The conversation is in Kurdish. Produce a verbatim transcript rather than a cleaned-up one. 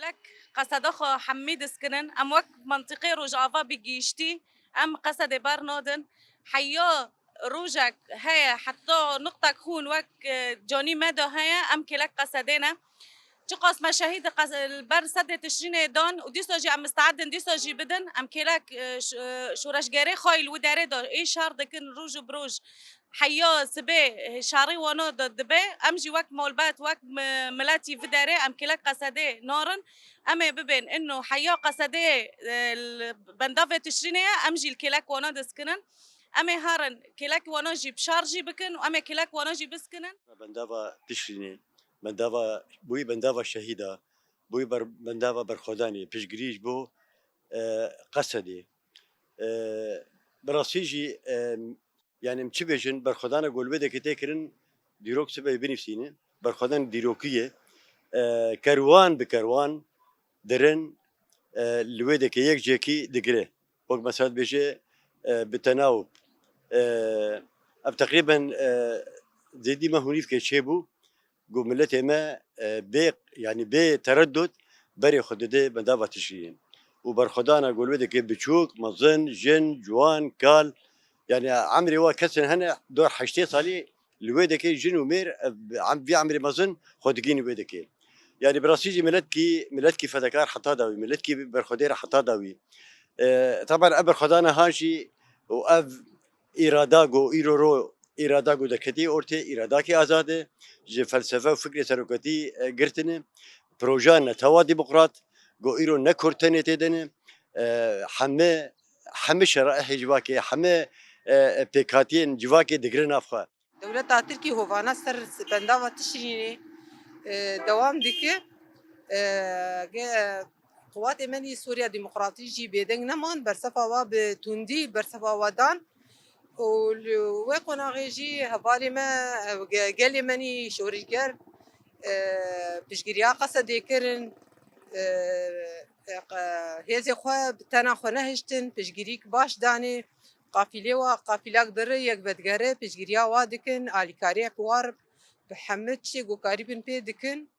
Tek qeseda xwe hemî diskinin. Em wek mentiqê Rojava bi gihîştî, em Qesedê bernadin. Heya rojek heye, heta nuqtek hûn wek, e, canî me de heye, em kêlek Qesedê ne. Çiqas me şehîd qes-, li ber sedê Tişrînê dan û dîsa jî em misteed in, dîsa jî bidin, em kêlek, e, ş-, e, şoreşgerê xwe yî li wî derê de ê şer dikin roj û bi roj. Heya sibê, e, şerî wana de dibe, em jî wek malbet, wek mi-, miletî vî derê em kêlek Qesedê narin. Em ê bibên ino heya Qesedê, e, li bendavê Tişrînê ye, em jî li kêlek wana diskinin. Em ê herin kêlek wana jî bi şer jî bikin û em ê kêlek wana jî biskinin. Bendava Tişrînê, bendava, bûyî bendava şehîda, bûyî ber-, bendava berxwedanê, piştgirî ji bo, e, Qesedê. E, bi rastî jî, e, yani em çi bêjin, berxwedana ku li wê dekê tê kirin, dîrok sibe binivîsîne, berxwedan dîrokî ye. E, kerwan bi kerwan dirin, e, li wê dekê yek cihekî digire. Wek mesela dibêje, e, bi tenawub. E, ev teqrîben, e, zêdî meh û nîvkê çêbû, ku miletê me, e, bê, yani bê tereddut berê xwe dide bendava Tişrînê. Û berxwedana ku li wê dekê biçûk, mezin, jin, ciwan, kal, yani emrê wa kesên hene dor heştê salî li wê dekê jin û mêr, e, em-, vî emrê mezin xwe digihînin wê dekê. Yani bi rastî jî miletkî, miletkî fedekar heta dawî, miletkî berxwedêr heta dawî. E, taban ev berxwedana ha jî û ev îrada ku îro ro îrada ku derketî ortê, îradakî azad e, ji felsefe û fikrê serokatî, e, girtine. Projeya netewa demokrat ku îro ne Kurd tenê tê de ne, e, heme, heme şerehê civakê, heme, e, pêkhatiyên civakê digire nav xwe. Dewleta Tirkî hovana ser bendava Tişrînê, e, dewam dike. E, ge-, Qewatê me yî Sûriya Demokratîk jî bêdeng neman, bersiva wa bi tundî bersiva wa dan. Û li wê qonaxê jî hevalê me, e, ge-, gelê me yî şorişger, e, piştgiriya Qesedê kirin, e, e, qe-, hêzê xwe bi tena xwe nehiştin, piştgirîk baş danê. Qafîlê wa, qafîlak diri yek vedigere, piştgiriya wa dikin, alîkariyek war bi hemû tiştê ku karîbin pê dikin.